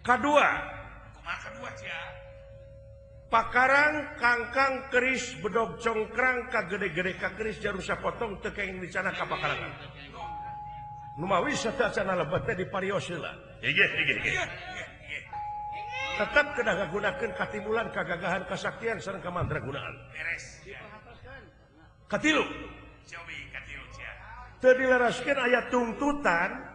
Kadua. Kumaha kadua sia? Pakarang kangkang keris bedog congkrang kagede-gede ka keris jarum sapotong teu kenging dicana ka pakarangan. Numawi sateuacanna lebet teh diparios heula. Inggih. Tetep kedah ngagunakeun katimulan kagagahan kasaktian sareng kamandragunaan. Beres. Katilu. Cobi katilu sia. Teu dileraskeun aya tungtutan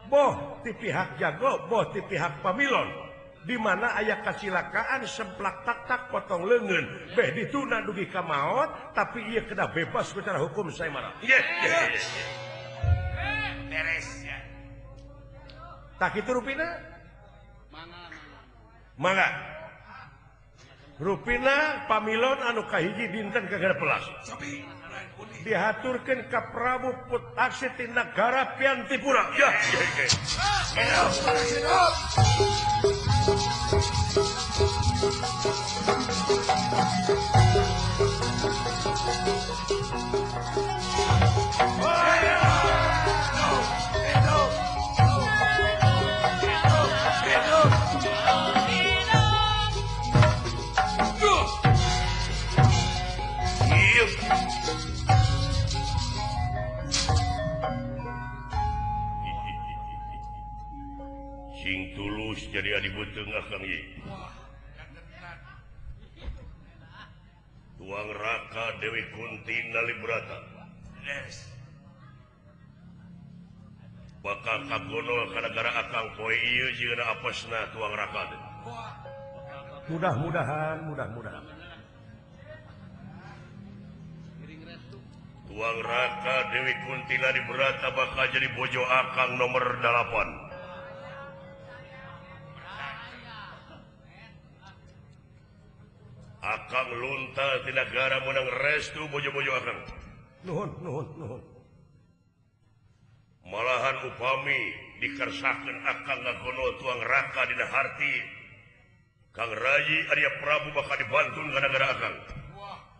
boh ti pihak jago boh ti pihak pamilon. Di mana aya kacilakaan semplak tak-tak potong leungeun beh dituna dugi ka maot tapi ieu kedah bebas secara hukum saya marah. Iya. Beres ya. Tak kitu rupina? Mangga. Rupina pamilon anu kahiji dinten ka-16. Dihaturkeun ka Prabu Putaksi ti nagara Piantipura. Ya. Sing tulus jadi adi beuteung Kang Yi. Tuang Raka Dewi Kunti Nalibrata. Yes. Bakal kagonol ka nagara akang poe ieu jeung apesna Tuang Raka teh. Mudah-mudahan, mudah-mudahan. Tuang Raka Dewi Kunti Nalibrata bakal jadi bojo akang nomor 8. Akang lunta ti nagara menang restu bojo-bojo akang. Nuhun, nuhun, nuhun. Malahan upami dikersakeun akang ngagono Tuang Raka dina harti. Kang Rayi Arya Prabu bakal dibantun ka nagara akang.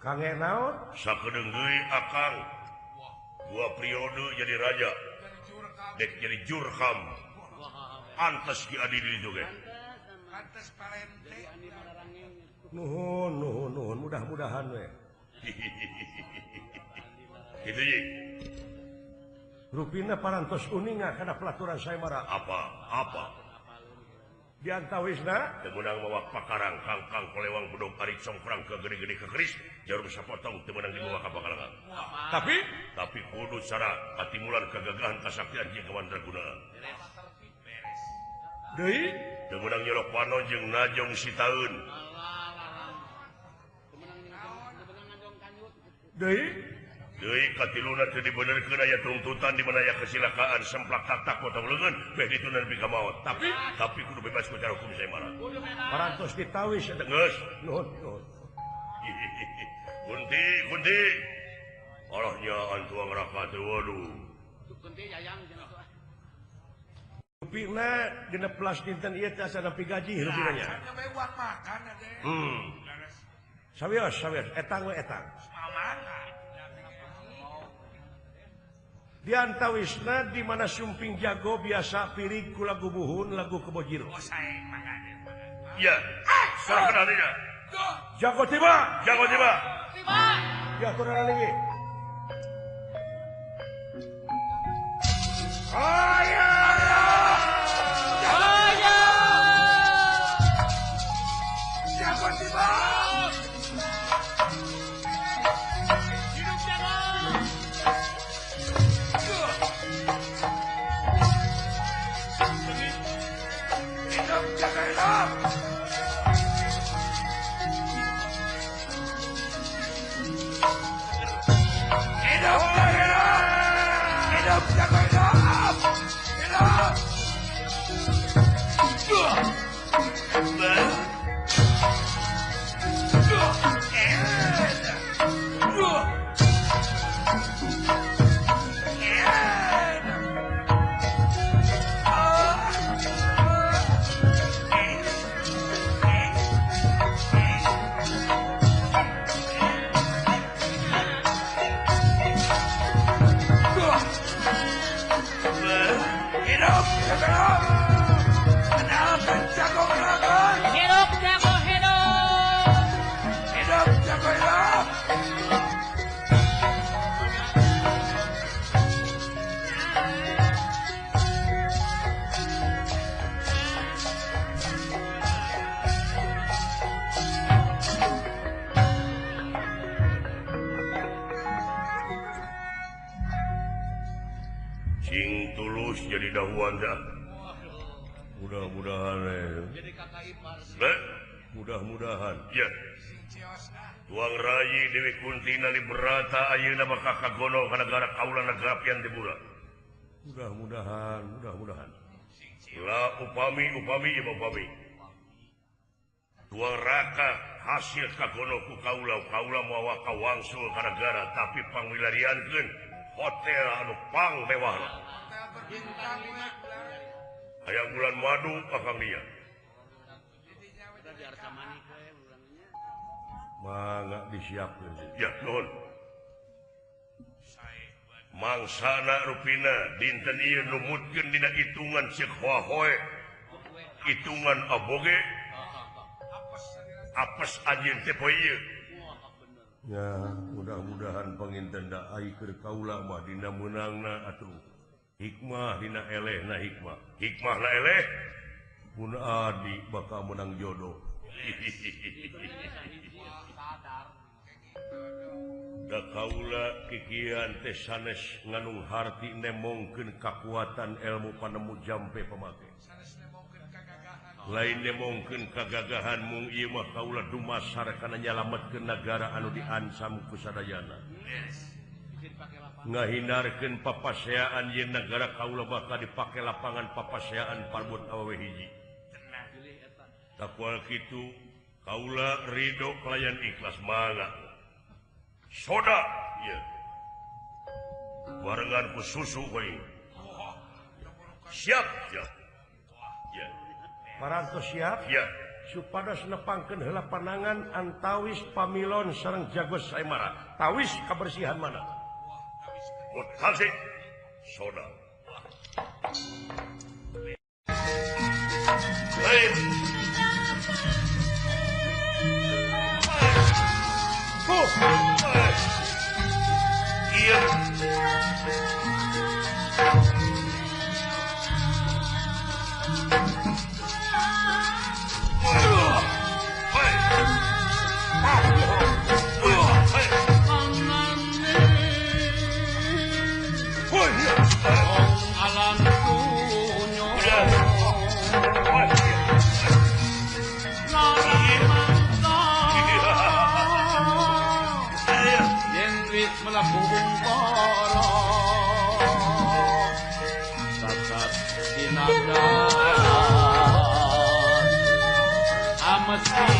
Kang naon? Sakedeung deui akang. Dua periode jadi raja. Dek jadi jurkam. Antes ki adi di ditu ge. Antes parente. Nuhun, nuhun, nuhun, mudah-mudahan we. Kitu ye. Rupina parantos uninga kana pelaturan saya marah. Apa? Apa? Di antawisna teu meunang mawa pakarang kangkang kolewang bedog ari congkrang ke gede-gede ke keris jarum sapotong teu meunang dibawa ka pakarangan. Tapi kudu cara katimulan kegagahan kasaktian jeung kamandragunaan. Deui teu meunang nyolok panon jeung najong sitaeun. Deui deui katiluna teu dibenerkeun aya tuntutan di mana aya kesilakaan semplak tak-tak potong leungeun beh dituna nepi ka maot. Tapi kudu bebas ku cara hukum saya marah. Parantos ditawis eta geus. Nuhun, nuhun. Kunti, Kunti. Allah nyaan Tuang Raka teh waduh. Kunti yayang cenah tuh. Rupina 16 dinten ieu teh asa nepi gaji rupina nya. Sawios, sawios, etang we etang. Di antawisna di mana sumping jago biasa pirig ku lagu buhun lagu kebojiro. Ya, serahkan hatinya. Jago tiba, jago tiba. Tiba. Ya kurang lagi. Ayah! Ayah! Jago tiba. Hidup jago. Hidup jago hidup. Hidup jago hidup. Hidup jago hidup. Hidup. didahuan dah. Mudah-mudahan jadi kakak ipar. Mudah-mudahan ya. Tuang Rayi Dewi Kunti Nalibrata ayeuna bakal kagono ka negara kaula Nagrapian Dibura. Mudah-mudahan, mudah-mudahan. La upami upami ieu upami. Tuang Raka hasil kagono ku kaula, kaula mawa ka wangsul ka negara tapi pangwilariankeun hotel anu pang mewahna. Hayang bulan madu akang dia. Mangga disiapkeun. Ya, nuhun. Mangsana rupina dinten ieu numutkeun dina hitungan ceuk hoa-hoe. Hitungan aboge. Apes anjeun teh poe ieu. Ya, mudah-mudahan panginten da ai keur kaula mah dina meunangna atuh. Hikmah dina elehna hikmah. Hikmahna eleh mun adi bakal menang jodoh. Da kaula kikian teh sanes nganung harti nemongkeun kakuatan ilmu panemu jampe pamake. Lain nemongkeun kagagahan mung ieu mah kaula dumasar kana nyalametkeun nagara anu diancam ku sadayana. Ngahindarkeun papaseaan yen nagara kaula bakal dipake lapangan papaseaan parbot awewe hiji. Takual kitu kaula ridho kalayan ikhlas mangga. Soda ya. Barengan ku susu kowe. Siap ya. Ya. Parantos siap? Ya. Supados nepangkeun heula panangan antawis pamilon sareng jago saemara. Tawis kabersihan mana? Mutasi soda. Hey. Iya. Amat.